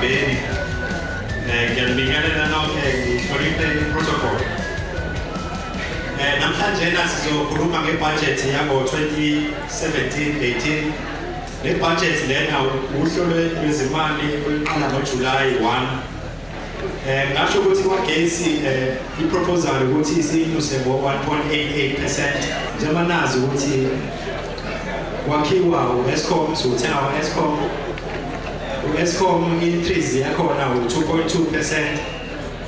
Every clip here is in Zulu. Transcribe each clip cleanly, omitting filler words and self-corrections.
Ekuhambeni ngiyanibingelela nonke, ngihloniphe i-protocol. Namhlanje na sizokhuluma ngebudget yango 2017-18. Le budget lena uhlo lwezimali oluqala ngoJuly 1. Ngasho ukuthi kwagesi i-proposal ukuthi siyinyuse ngo-1.88%, njengoba nazi ukuthi kwakhiwa u-Eskom, siwuthenga kwa-Eskom. U-Eskom increase yakhona u-2.2%.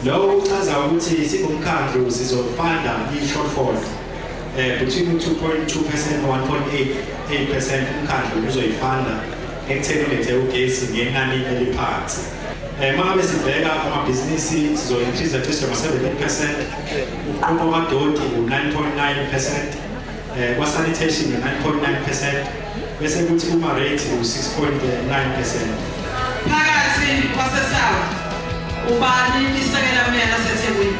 Lokho kuchaza ukuthi singumkhandlu sizofunda i-shortfall between u-2.2% no-1.88%. Umkhandlu uzoyifunda ekutheni ulethe ugesi ngenani eliphansi. Uma ngabe sibheka amabhizinisi, sizo-increase cishe ngo-78%, uqoqo kadoti u-9.9%, kwa-sanitation u-9.9%, bese kuthi kuma-rate u-6.9%. Phakathi kwaseSouth, ubani isekela meya laseThekwini?